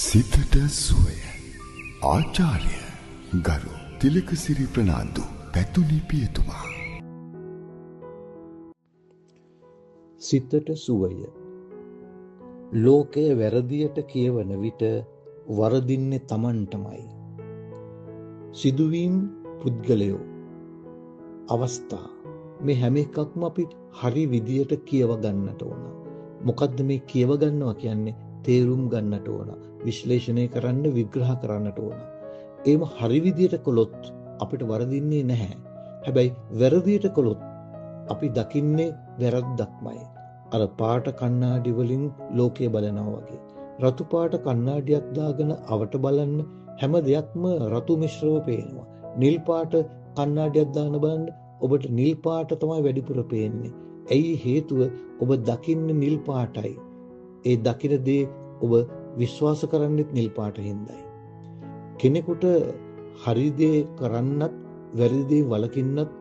සිතට සුවය. ආචාර්ය ගරු තිලකසිරි ප්‍රනාන්දු පැතුනි පියතුමා. සිතට සුවය. ලෝකය වැරදියට කියවන විට වරදින්නේ තමන්ටමයි. සිදුවීම්, පුද්ගලයෝ, අවස්ථා මේ හැම එකක්ම අපි හරි විදියට කියව ගන්නට ඕන. මොකද්ද මේ කියව ගන්නවා කියන්නේ? තේරුම් ගන්නට ඕන, විශ්ලේෂණය කරන්න, විග්‍රහ කරන්නට ඕන. ඒම හරි විදියට කළොත් අපිට වරදින්නේ නැහැ. හැබැයි වැරදියට කළොත් අපි දකින්නේ වැරද්දක්මයි. අර පාට කණ්ණාඩි වලින් ලෝකය බලනවා වගේ. රතු පාට කණ්ණාඩියක් දාගෙන අවට බලන්න හැම දෙයක්ම රතු මිශ්‍රව පේනවා. නිල් පාට කණ්ණාඩියක් දාන බලන්න ඔබට නිල් පාට තමයි වැඩිපුර පේන්නේ. ඇයි හේතුව? ඔබ දකින්නේ නිල් පාටයි. ඒ දකින දේ ඔබ විශ්වාස කරන්නෙත් නිල් පාට හින්දායි. කෙනෙකුට හරි දේ කරන්නත් වැරදි දේ වළකින්නත්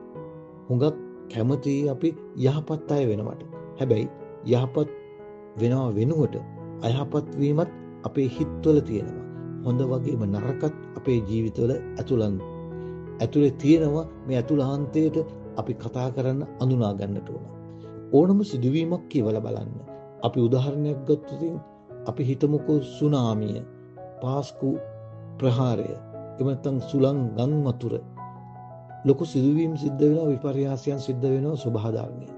හුඟක් කැමති අපි යහපත් අය වෙනවට. හැබැයි යහපත් වෙනව වෙනුවට අයහපත් වීමත් අපේ හිත්වල තියෙනවා. හොඳ වගේම නරකත් අපේ ජීවිතවල ඇතුලේ තියෙනවා. මේ ඇතුළාන්තයට අපි කතා කරන්න අඳුනා ගන්නට ඕන. ඕනම සිදුවීමක් කියවලා බලන්න. අපි උදාහරණයක් ගත්තොත් අපි හිතමුකෝ සුනාමිය, පාස්කු ප්‍රහාරය, එහෙම නැත්නම් සුළං ගම් වතුර, ලොකු සිදුවීම් සිද්ධ වෙනවා, විපර්යාසයන් සිද්ධ වෙනවා ස්වභාව ධර්මයේ.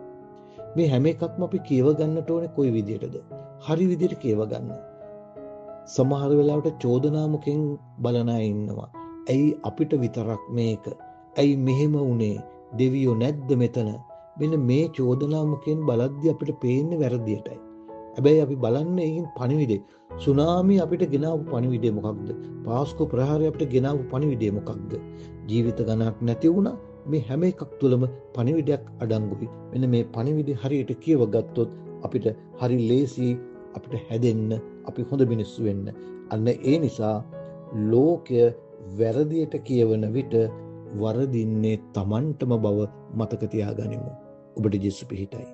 මේ හැම එකක්ම අපි කියව ගන්නට ඕනේ කොයි විදියටද? හරි විදියට කියව ගන්න. සමහර වෙලාවට චෝදනා මුඛෙන් බලන අය ඉන්නවා. ඇයි අපිට විතරක් මේක? ඇයි මෙහෙම වුනේ? දෙවියෝ නැද්ද මෙතන? මෙන්න මේ චෝදනා මුඛෙන් බලද්දි අපිට පේන්නේ වැරදියටයි. හැබැයි අපි බලන්නේ ඒකෙන් පණිවිඩය. සුනාමි අපිට ගෙනාවු පණිවිඩය මොකක්ද? පාස්කු ප්‍රහාරය අපිට ගෙනාවු පණිවිඩය මොකක්ද? ජීවිත ගණනක් නැති වුණා. මේ හැම එකක් තුළම පණිවිඩයක් අඩංගුයි. මෙන්න මේ පණිවිඩය හරියට කියව ගත්තොත් අපිට හරි ලේසි අපිට හැදෙන්න, අපි හොඳ මිනිස්සු වෙන්න. අන්න ඒ නිසා ලෝකය වැරදියට කියවන විට වරදින්නේ තමන්ටම බව මතක තියාගනිමු. ඔබට ජේසු පිහිටයි.